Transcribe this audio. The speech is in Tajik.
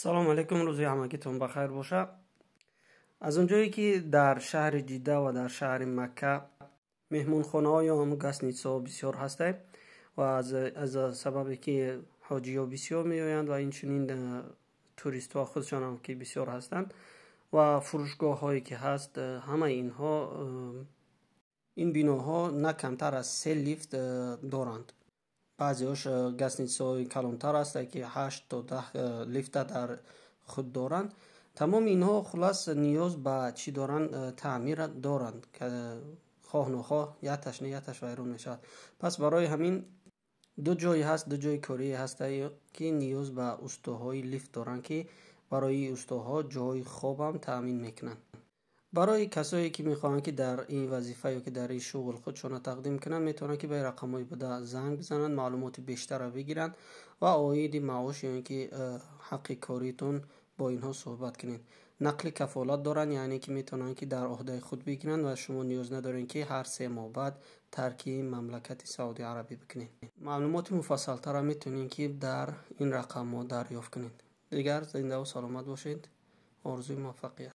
Салом алейкум, рӯзи ҳамагитон ба хайр боша. Аз он ҷое ки дар шаҳри Ҷидда ва дар шаҳри Макка меҳмонхонаҳо ё ҳамун гостиницаҳо бисёр ҳастанд ва аз сабабе ки ҳоҷиҳо бисёр меоянд ва инчунин туристҳо худшонам ки бисёр ҳастанд ва фурӯшгоҳҳое ки ҳаст, ҳамаи инҳо, ин биноҳо на камтар аз се лифт доранд. Баъзеҳош гостиницаҳои калонтар ҳастанд, ки 8 то 10 лифта дар худ доранд. Тамоми инҳо, хуллас, ниёз ба чӣ доранд? Таъмир доранд. Хоҳ нохоҳ якташ не, якташ вайрон мешавад. Пас барои ҳамин ду ҷое ҳаст, ду ҷои корие ҳаста, ки ниёз ба устоҳои лифт доранд, ки барои устоҳо ҷойи хобам таъмин мекунанд. Барои касое ки мехоҳанд, ки дар ин вазифа ё ки дар ин шуғл худшонро тақдим кунанд, метавонанд, ки ба рақамҳои буда занг бизананд, маълумоти бештарро бигиранд ва оиди маош ё ин ки ҳаққи коритон бо инҳо суҳбат кунед. Нақли кафолат доранд, яъне ки метавонанд, ки дар ӯҳдаи худ бигиранд ва шумо ниёз надоред, ки ҳар 3 моҳ баъд тарки мамлакати Саудии Арабӣ бикунед. Маълумоти муфассалтарро метавонед, ки дар ин рақамҳо дарёфт кунед. Дигар зиндаву саломат бошед, орзуи муваффақият.